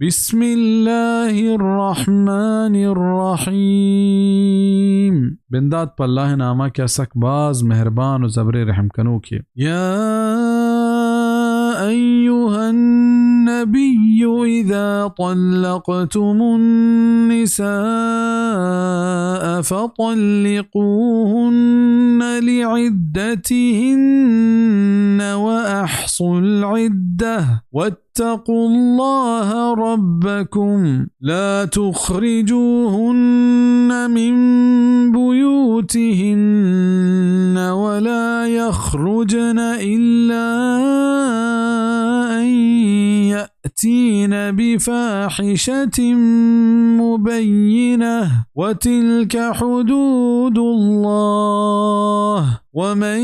بسم الله الرحمن الرحيم. بندات پہ اللہ ناما کہ سک باز مہربان و زبرے رحم کنوکے. يا أيها النبي إذا طلقتم النساء فطلقوهن لعدتهن وأحصوا العدة واتقوا الله ربكم لا تخرجوهن من بيوتهن ولا يخرجن إلا أن يأتين بفاحشة مبينة وتلك حدود الله ومن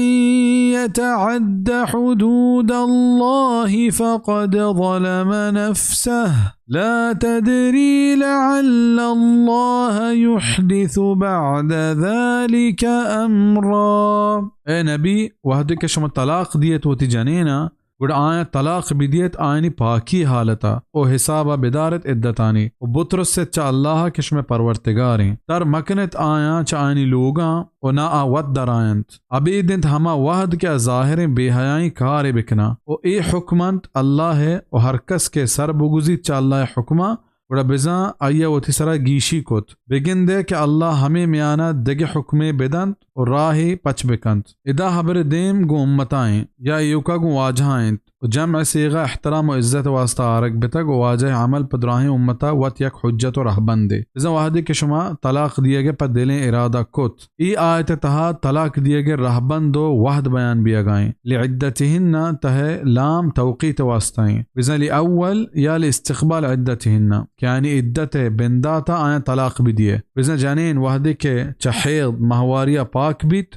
يتعد حدود الله فقد ظلم نفسه لا تدري لعل الله يحدث بعد ذلك أمرا. اے نبی، وہدے کہ شما طلاق دیت وتی جنینا، گڑا آیاں طلاق بدیت آیانی پاکی حالتا و حسابا بدارت عدتانی و بترست چہ اللہ کہ شمئے پرورتگاریں. در مکنت آیاں چہ آیانی لوگاں و نا آ وت درآینت. ابید انت ہما وہد کہ آ ظاہریں بے حیائیں کارے بکناں. و اے حکم انت اللہ ء و ہر کس کہ سر بگوزیت چہ اللہ ء حکماں، گڑا بزاں آئی ء وتی سرا گیشی کت. بگندئے کہ اللہ ہمے میانا دگہ حکمے بدنت و راہے پچ بکنت. ادا ہبر دیم گوں امتا ایں یا ایوکا گوں واجہا انت. و جمع صیغہ احترام و عزت واسطہ آرگ بتگ و واجہ عمل پہ دراہیں امتا وت یک حجت و رہبندے. بزاں وہدے کہ شما طلاق دیگ ء پہ دلیں ارادہ کت، اے آیت ء تہا طلاق دیگ ء رہبند و وہد بیان بیگا ایں. لعدتہن تہ ء لام توقیت واسطہ ایں. بزاں لأول یا لاستقبال عدتہن، کہ آیانی عدت ء بنداتا آیاں طلاق بدیئے. بزاں جنین وہدے کہ چہ حیض ماہواریا پاک بیت،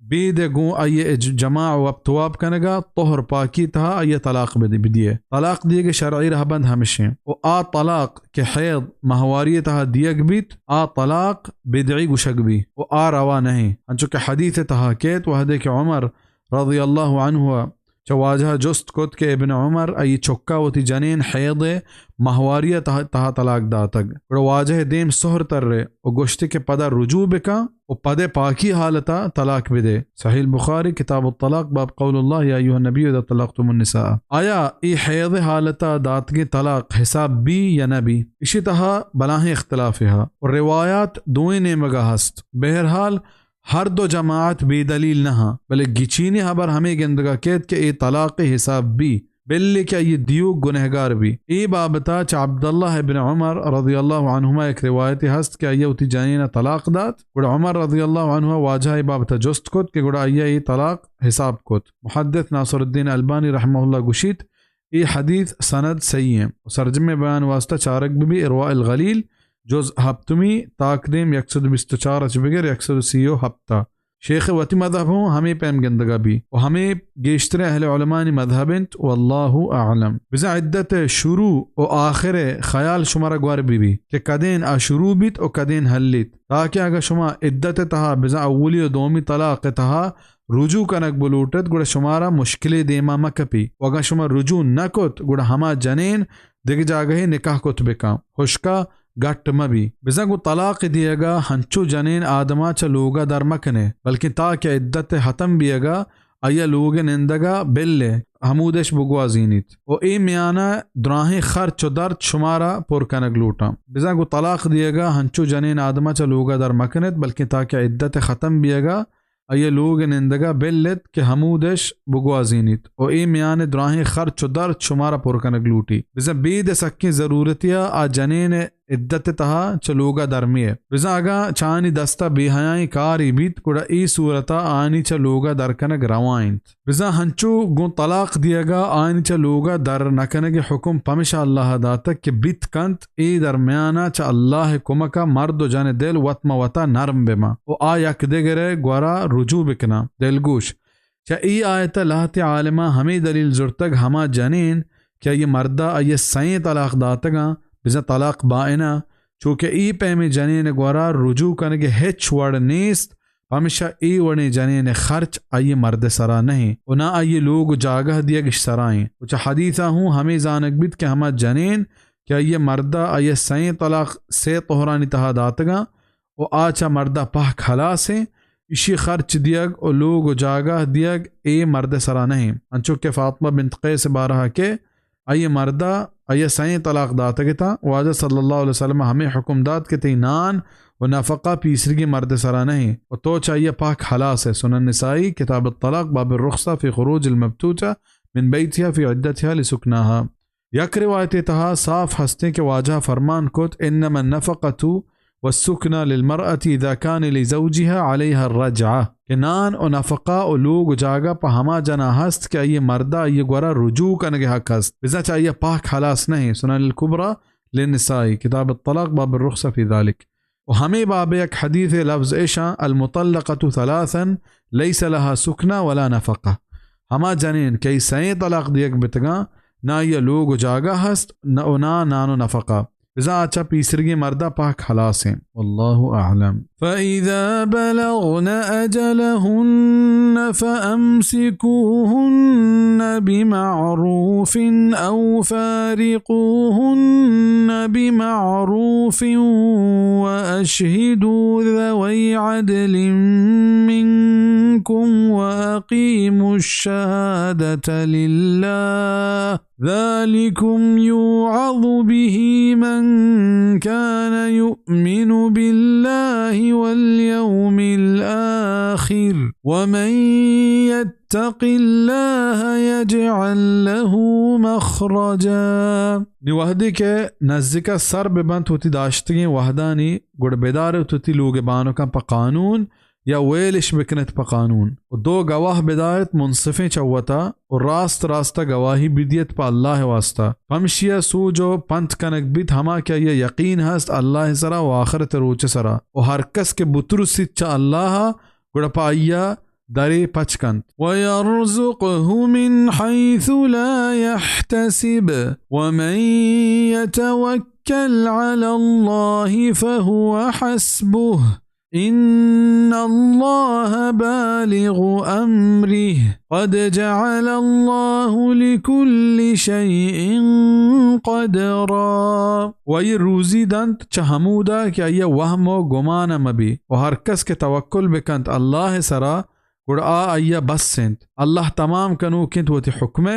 بید ء گوں آئی ء ج-، جماع و وپ تواب کنگا طہر پاکی تہا آئی ء طلاق بدی-، بدیئے. طلاق دیگ ء شرعی رہبند ہمشیں. و آ طلاق کہ حیض ماہواری تہا دیگ بیت، آ طلاق بدعی گوشگ بی و آ روا نہیں. انچو کہ حدیث تہا کیت، وہدے کہ عمر رضی اللہ عنہ چہ واجہ جست کت کہ ابن عمر آئی چکا وتی جنین حیض ماہواری تہا، تہا طلاق داتگ. گڑا واجہ دیم سہر ترے و گوشتی کہ پدا رجوع بکن و پدے پاکی حالتا طلاق بدے. صحیح البخاری، کتاب الطلاق، باب قول اللہ یا ایھا النبی اذا طلقتم النساء. آیا اے حیض حالتا داتگیں طلاق حساب بی یا نہ بی؟ اشی تہا بلاہیں اختلافے ہا و روایات دوئیں نیمگا ہست. بہرحال، ہر دو جماعت بے دلیل نہ ہاں، بلے گچینی ہبر ہمے گندگا کیت کہ اے طلاق حساب بی، بلے کہ آئی دیوک گنہگار بی. اے بابتا چہ عبداللہ ابن عمر رضی اللہ عنہما یک روایتے ہست کہ آئی وتی جنین طلاق دات. گڑا عمر رضی اللہ عنہ واجہ اے بابتا جست کت کہ گڑا آئی اے طلاق حساب کت. محدث ناصر الدین البانی رحمہ اللہ گوشیت، اے حدیث سند صحیح ایں. و سرجمیں بیان واسطہ چارگ بہ بی ارواء الغلیل، جز ہپتمی، تاکدیم یک سد و بیست و چار چ بگر یک سد و سی و ہپت. شیخ وتی مذہب ہوں ہمے پیم گندگا بی و ہمے گیشتریں اہل علمانی مذہب انت، واللہ اعلم. بزاں عدت شروع و آخر خیال شمارا گور بہ بی کہ کدین آ شروع بیت و کدین ہلیت، تاکہ اگہ شما عدت تہا بزاں اولی و دومی طلاق تہا رجوع کنگ بلوٹت، گڑا شمارا مشکلے دیما مہ کپی. و اگاں شما رجوع نہ کت، گڑا ہما جنین دگہ جاگہے نکاح کت بکن، ہشکا گٹ مہ بی. بزاں گوں طلاق دیگا ہنچو جنین آدما چہ لوگا در مہ کنے، بلکیں تا کہ عدت ختم بیگا آئیا لوگ نندگا بلے، ہمودش بگوازینیت. و اے میانا دراہیں خرچ و درد شمارا پر کنگ لوٹاں. بزاں گوں طلاق دیگا ہنچو جنین آدما چہ لوگا در مہ کنیت، بلکیں تا کہ عدت ختم بیگا آئی ء لوگ ء نندگ ء بل ایت کہ ہمودش بگوازینیت و اے میان ء دراہیں خرچ و درد شمارا پر کنگ لوٹی. بزاں بید ء سکیں ضرورتے ء آ جنین ء عدت ء تہا چہ لوگ ء درمی ء. بزاں اگاں چہ آنی دست ء بے حیائیں کارے بیت، گڑا اے صورت ء آنی چہ لوگ ء در کنگ روا انت. بزاں ہنچو گوں طلاق دیگ ء آنی چہ لوگ ء در نہ کنگ ء حکم پمشا اللہ ء داتگ کہ بیت کنت اے درمیان ء چہ اللہ ء کمک ء مرد و جن ء دل وت ماں وتا نرم بہ باں و آ یک دگر ء گورا رجوع بہ کناں. دلگوش، چہ اے آیت ء لہتے عالماں ہمے دلیل زرتگ، ہما جنین کہ آئی ء مرد ء آئی ء سئیں طلاق داتگاں، بزاں طلاق بائن ء، چو کہ اے پیمیں جنین ء گورا رجوع کنگ ء ہچ وڑ نیست، پمشا اے وڑیں جنین ء خرچ آئی ء مرد ء سرا نہ انت و نہ آئی ء لوگ و جاگہ دیگ اش سرا انت. و چہ حدیث ء ہوں ہمے زانگ بیت کہ ہما جنین کہ آئی ءِ مرد ءَ آئی ءَ سئیں طلاق سئے طہرانی تہا داتگاں و آ چہ مرد ءَ پہک ہلاس ایں، ایشی خرچ دیگ و لوگ و جاگہ دیگ اے مرد ءِ سرا نہ ایں۔ انچو کہ فاطمہ بنت قیس ءِ بارہ ءَ کہ آئی ءِ مرد ءَ آئی ءَ سئیں طلاق داتگ اتاں، واجہ صلی اللہ علیہ وسلم ءَ ہمے حکم دات کہ تئی نان و نفقہ پیسریگیں مرد ءِ سرا نہ ایں و تو چہ آئی ءَ پہک ہلاس ئے۔ سنن نسائی، کتاب الطلاق، باب الرخصة في خروج المبتوتة من بيتها في عدتها لسكناها۔ یک روایتے تہا صاف ہستیں کہ واجہ فرمان کت، انما النفقة والسكنى للمرأة إذا كان لزوجها عليها الرجعة، کہ نان و نفقہ و لوگ و جاگہ پہ ہما جنا ہست کہ آئی ءِ مرد ءَ آئی ءِ گورا رجوع کنگ ءِ حق ہست، بزاں چہ آئی ءَ پہک ہلاس نہ ایں۔ سنن الكبرى للنسائی، کتاب الطلاق، باب الرخصة في ذلك۔ و ہمے باب ءِ یک حدیث ءِ لفظ ایشاں، المطلقة ثلاثا ليس لها سكنى ولا نفقة۔ ہما جنین کہ آئی سئیں طلاق دیگ بتگاں، نہ آئی ءَ لوگ و جاگہ ہست، نہ و نہ نان و نفقہ۔ بزاں آ چہ پیسریگیں مرد ءَ پہک ہلاس ایں۔ والله أعلم۔ فإذا بلغن أجلهن فأمسكوهن بمعروف أو فارقوهن بمعروف وأشهدوا ذوي عدل منكم وأقيموا الشهادة لله ذلكم يوعظ به من كان يؤمن بالله واليوم الآخر ومن يتق الله يجعل له مخرجا۔ نی وہدے کہ نزیکا سر بہ بنت وتی داشتگیں وہدانی، گڑا بدار ات وتی لوگ ءِ بانکاں پہ قانون، یا ویلش بکنت پہ قانون، و دو گواہ بدارت منصفیں چہ وتا، و راست راستا گواہی بدیت پہ اللہ ءِ واسطہ۔ پمشیا سوج و پنت کنگ بیت ہما کہ آئی ءَ یقین ہست اللہ ءِ سرا و آخرت ءِ روچ ءِ سرا، و ہر کس کہ بترسیت چہ اللہ ءَ، گڑا پہ آئی ءَ درے پچ کنت۔ ويرزقه من حيث لا يحتسب ومن يتوكل على الله فهو حسبه إن الله بالغ أمره قد جعل الله لكل شيء قدرا۔ و آئی روزی دنت چہ ہمودا کہ آئی ءَ وہم و گمان ءَ مبی، و ہر کس کہ توکل بکنت اللہ ءِ سرا، گڑا آ آئی ءَ بس انت۔ اللہ تمام کنوک انت وتی حکم ءَ،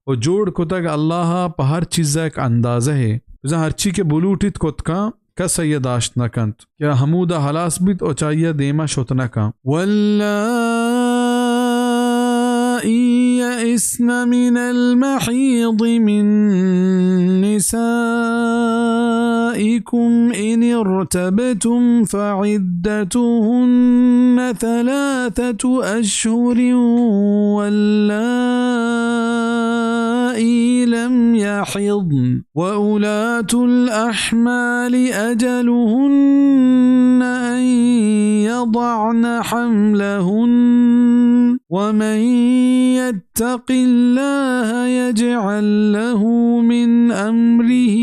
و جوڑ کتگ اللہ ءَ پہ ہر چیز ءَ یک اندازہ ئے۔ بزاں ہرچی کہ بلوٹیت کت کن، کس آئی ءَ داشت نہ کنت کہ ہمودا ہلاس بیت و چہ آئی ءَ دیما شت نہ کن۔ واللائي يئسن من المحيض من نسائكم إن ارتبتم فعدتهن ثلاثة أشهر واللائي لم يحضن وأولاة الأحمال أجلهن أن يضعن حملهن ومن يتق الله يجعل له من أمره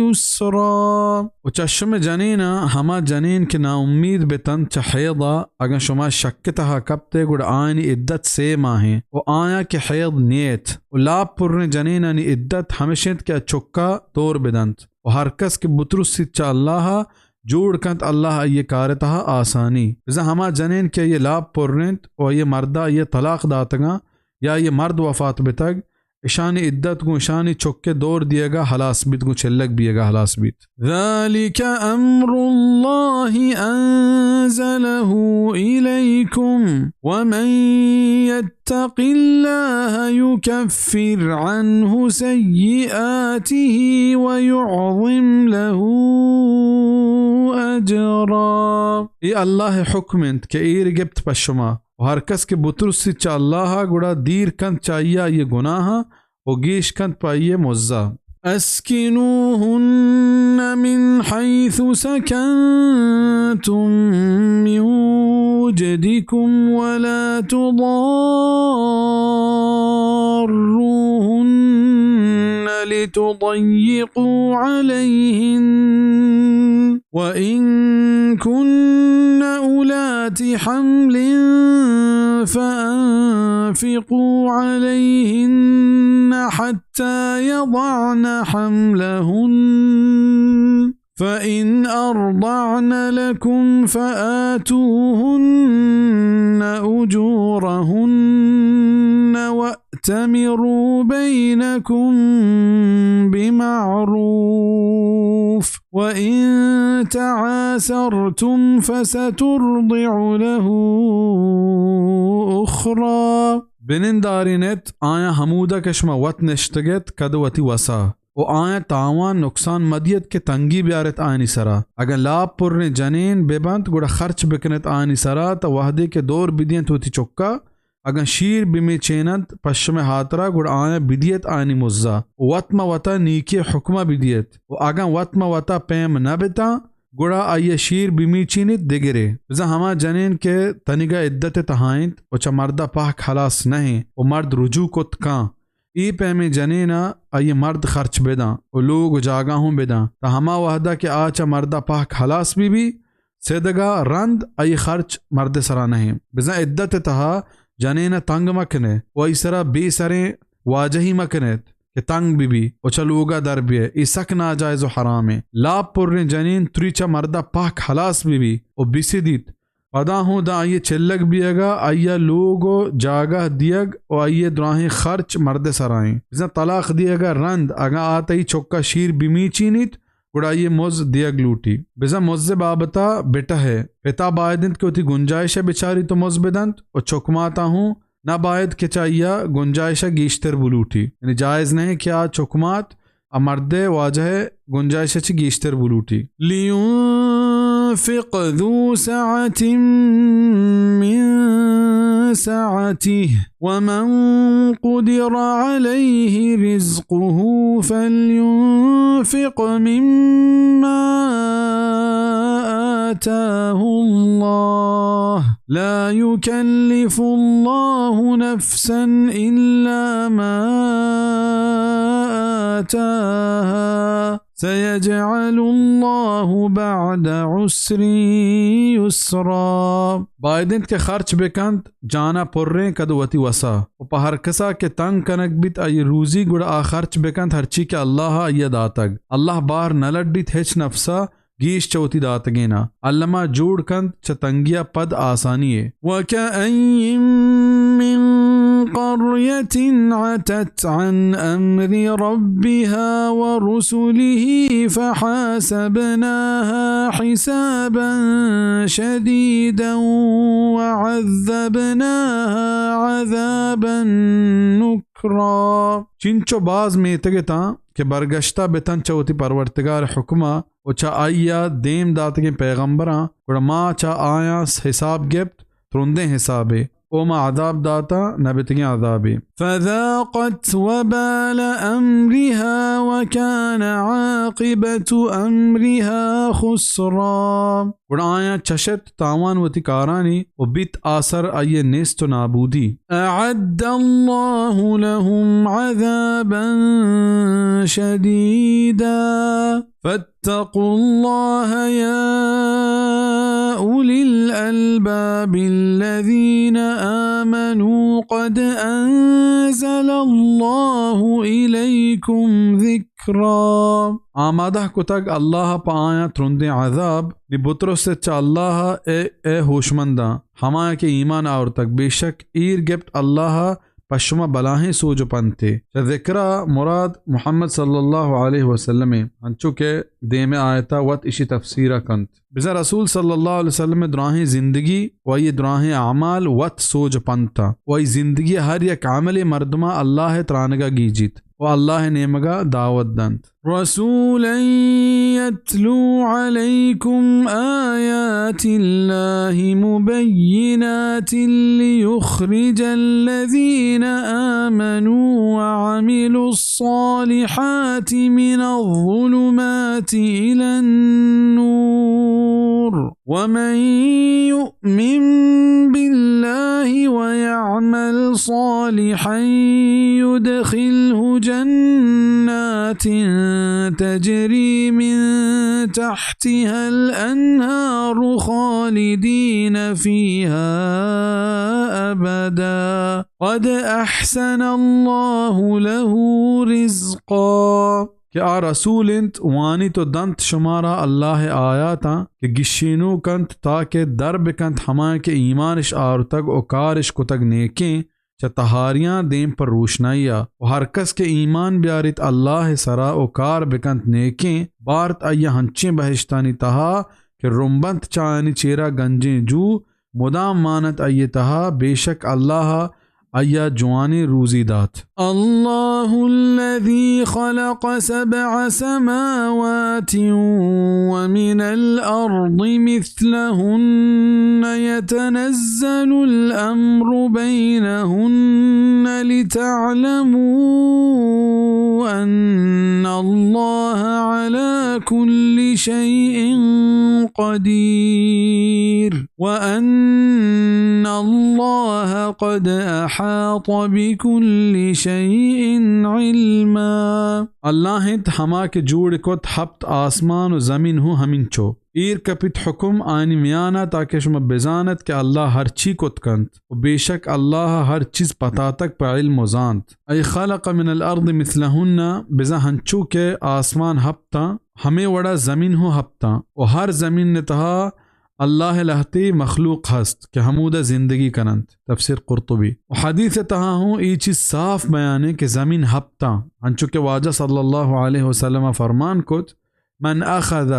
يسرا۔ و چہ شمئے جنیناں ہما جنین کہ ناامید بہ تنت چہ حیض ءَ، اگاں شما شک ءِ تہا کپت ئے، گڑا آیانی عدت سے ماہ ایں۔ و آیاں کہ حیض نیت و لاپ پریں جنینانی عدت ہمش انت کہ آ چکا دور بدنت۔ و ہر کس کہ بترسیت چہ اللہ ءَ، جوڑ کنت اللہ آئی ءِ کار ءِ تہا آسانی۔ بزاں ہما جنین کہ آئی ءِ لاپ پر انت و آئی ءِ مرد ءَ آئی ءَ طلاق داتگاں یا آئی ءِ مرد وفات بتگ، اشانی عدت گوں اشانی چک ءِ دور دیگ ءَ ہلاس بیت، گوں چلگ بیگ ءَ ہلاس بیت۔ ذلك أمر الله أنزله إليكم ومن يتق الله يكفر عنه سيئاته ويعظم له أجرا۔ اے اللہ ءِ حکم انت کہ ایر گپت پہ شما، و ہر کس کہ بترسیت چہ اللہ ءَ، گڑا دیر کنت چہ آئی ءَ آئی ءِ گناہاں و گیش کنت پہ آئی ءِ مزہ۔ أسكنوهن من حيث سكنتم من وجدكم ولا تضاروهن لتضيقوا عليهن وإن كن أولات حمل فأنفقوا عليهن حتى يضعن حملهن فإن أرضعن لكم فآتوهن أجورهن وأتمروا بينكم بمعروف وإن تعاسرتم فسترضع له أخرى۔ بنندارین ات آیاں ہمودا کہ شما وت نشتگ ات کد وتی وسا، و آیاں تاوان نقصان مدیت کہ تنگی بیارت آیانی سرا۔ اگاں لاپ پریں جنین بہ بنت گڑا خرچ بکنت آیانی سرا، تا وہدے کہ دور بدینت وتی چکا، اگاں شیر بمیچیننت پشم ہاترا گڑا آیاں بدیت آیانی مزا، و وت مہ وتا نیکی حکمہ بدیت، و اگاں وت مہ وتا پیم نہ بتاں گڑا آئی ء شیر بمیچینیت دگرے۔ بزاں ہما جنین کہ تنیگا عدت ء تہا انت و چہ مرد ء پہک ہلاس نہ انت و مرد رجوع کت کاں، اے پیمیں جنین ء آئی ء مرد خرچ بداں و لوگ و جاگہ ہوں بداں، تاں ہما وہدا کہ آ چہ مرد ء پہک ہلاس بہ بی، سدگا رند آئی خرچ مرد ء سرا نہ انت۔ بزاں عدت ء تہا جنین ء تنگ مہ کنے و آئی سرا بے سریں واجہی مہ کنیت کہ تنگ بہ بی و چہ لوگا در بیئے، اے سک ناجائز و حرامیں۔ لاپ پریں جنین تری چہ مردا پہک ہلاس بہ بی و بسدیت، پدا ہوں داں آئی چلگ بیئگا آئیا لوگ و جاگہ دیگ و آئی دراہیں خرچ مرد سرائیں۔ بزاں طلاق دیئگا رند اگاں آ تئی چکا شیر بمیچینیت، گڑا آئی مز دیگ لوٹی۔ بزاں مز بابتا بٹہ ء پتا باید انت کہ وتی گنجائش ء بچاریت و مز بدنت و چکماتا ہوں نہ باید کہ چہ آئیا گنجائش ء گیشتر بلوٹی، یعنی جائز نہ انت کہ آ چکمات ء مرد ء واجہ ء گنجائش ء چہ گیشتر بلوٹی۔ لينفق ذو سعة من سعته ومن قدر عليه رزقه فلينفق مما آتاه الله، لا يكلف الله نفسا إلا ما آتاها، سيجعل الله بعد عسر يسرا۔ باید انت کہ خرچ بکنت جانا پریں کد وتی وسا، و پہ ہر کسا کہ تنگ کنگ بیت آئی روزی، گڑا آ خرچ بکنت ہرچی کہ اللہ آئیا داتگ۔ اللہ بار نہ لڈیت ہچ نفسا گیش چہ وتی داتگینا۔ الما جوڑ کنت چہ تنگیا پد آسانی ء۔ وكأين من قرية عتت عن أمر ربها ورسله فحاسبناها حسابا شديدا وعذبناها عذابا نكرا۔ چنچو باز میتگ اتاں کہ برگشتہ بتنت چہ وتی پرورتگار حکما و چہ آئیا دیم داتگیں پیغمبراں، گڑا ما چہ آیاں حساب گپت ترندیں حسابے، او ما عذاب داتا نبتگیں عذابے۔ فذاقت وبال أمرها وكان عاقبة أمرها خسرا۔ گڑا آیاں چشت تاوان وتی کارانی و بیت آسر آئی نیست و نابودی۔ أعد الله لهم عذابا شديدا فاتقوا الله يا أولي الألباب الذين آمنوا قد أنزل الله إليكم ذكرا۔ آمادہ کتگ اللہ پہ آیاں ترندیں عذاب، نی بترست چہ اللہ اے، اے ہوشمنداں، ہمایاں کہ ایمان آورتگ، بے شک ایر گپت اللہ پہ شما بلاہیں سوج و پنتے۔ چہ ذکرا مراد محمد صلی اللہ علیہ وسلم، انچو کہ دیم آیتا وت اشی تفسیرا کنت۔ بزاں رسول صلی اللہ علیہ وسلم دراہیں زندگی و آئی دراہیں اعمال وت سوج و پنتا و آئی زندگی ہر یک عمل مردما اللہ ترانگا گیجیت و اللہ نیمگا دعوت دنت۔ رسولا يتلو عليكم آيات الله مبينات ليخرج الذين آمنوا وعملوا الصالحات من الظلمات إلى النور، ومن يؤمن بالله ويعمل صالحا يدخله جنات تجري من تحتها الأنهار خالدين فيها أبدا، قد أحسن الله له رزقا۔ کہ آ رسول انت، وانیت و دنت شمارا اللہ ءِ آیاتاں کہ گشینوک انت، تاکہ در بکنت ہمایاں کہ ایمانش آرتگ و کارش کتگ نیکیں، چہ تہاریاں دیم پر روشنائیا۔ و ہر کس کہ ایمان بیاریت اللہ ءِ سرا و کار بکنت نیکیں، بارت آئیا ہنچیں بہشتانی تہا کہ رمبنت چہ آیانی چیرا گنجیں جو، مدام مانت آئی ءِ تہا، بے شک اللہ ءَ آئی ءَ جوانیں روزی دات۔ الله الذي خلق سبع سماوات ومن الأرض مثلهن يتنزل الأمر بينهن لتعلموا أن الله على كل شيء قدير وأن الله قد أحاط بكل شيء علما۔ اللہ انت ہما کہ جوڑ کت ہپت آسمان و زمین ہوں ہمینچو۔ ایر کپیت حکم آنی میانا تاکہ شما بزانت کہ اللہ ہر چی کت کنت و بے شک اللہ ءَ ہر چیز پتاتگ پہ علم و زانت۔ أي خلق من الأرض مثلهن، بزاں ہنچو کہ آسمان ہپتاں، ہمے وڑا زمین ہوں ہپتاں و ہر زمین ءِ تہا اللہ ءِ لہتے مخلوق ہست کہ ہمودا زندگی کننت۔ تفسیر قرطبی۔ و حدیث ءِ تہا ہوں اے چیز صاف بیان انت کہ زمین ہپتاں، انچو کہ واجہ صلی اللہ علیہ وسلم ءَ فرمان کت، من أخذ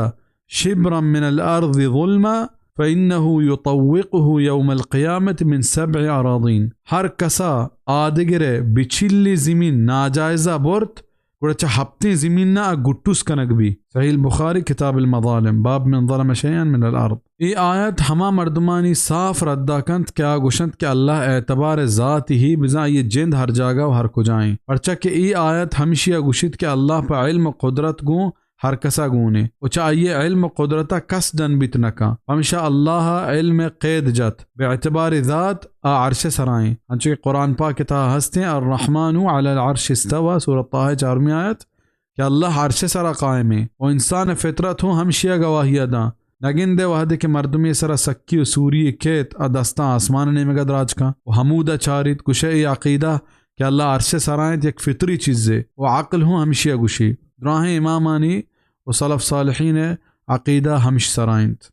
شبرا من الأرض ظلما فإنه يطوقه يوم القيامة من سبع أراضين۔ ہر کسا آدگرے بچلی زمین ناجائزہ برت، گڑا چہ ہپتیں زمین ءَ گٹوس کنگ بی۔ صحیح البخاری، کتاب المظالم، باب من ظلم شيئا من الأرض۔ اے آیت ہما مردمانی صاف ردا کنت کہ آ گوشنت کہ اللہ اعتبار ذاتی ہی بزاں آئی جند ہر جاگہ و ہر کجائیں۔ پرچا کہ اے آیت ہمشی ءَ گوشیت کہ اللہ پہ علم و قدرت گوں ہر کسا گونے و چہ آئی علم و قدرتا کس ڈن بیت نکاں۔ پمشا اللہ علم قید جت، بہ اعتبار ذات آ عرش سرائیں۔ انچو کہ قرآن پاک تہا ہستیں، الرحمن علی العرش استوى، سورۃ طٰہہ، چارمی آیت، کہ اللہ عرش سرا قائمیں و انسان فطرت ہوں ہمشیا گواہی داں۔ نگندے وہدے کہ مردمے سرا سکی و سوری کیت، آ دستاں آسمان نیمگا دراج کن و ہمودا چاریت، گوشے اے عقیدہ کہ اللہ عرش سرا انت یک فطری چیزے و عقل ہوں ہمشیا گوشی۔ دراہیں امامانی و سلف صالحین عقیدہ ہمش سرا انت۔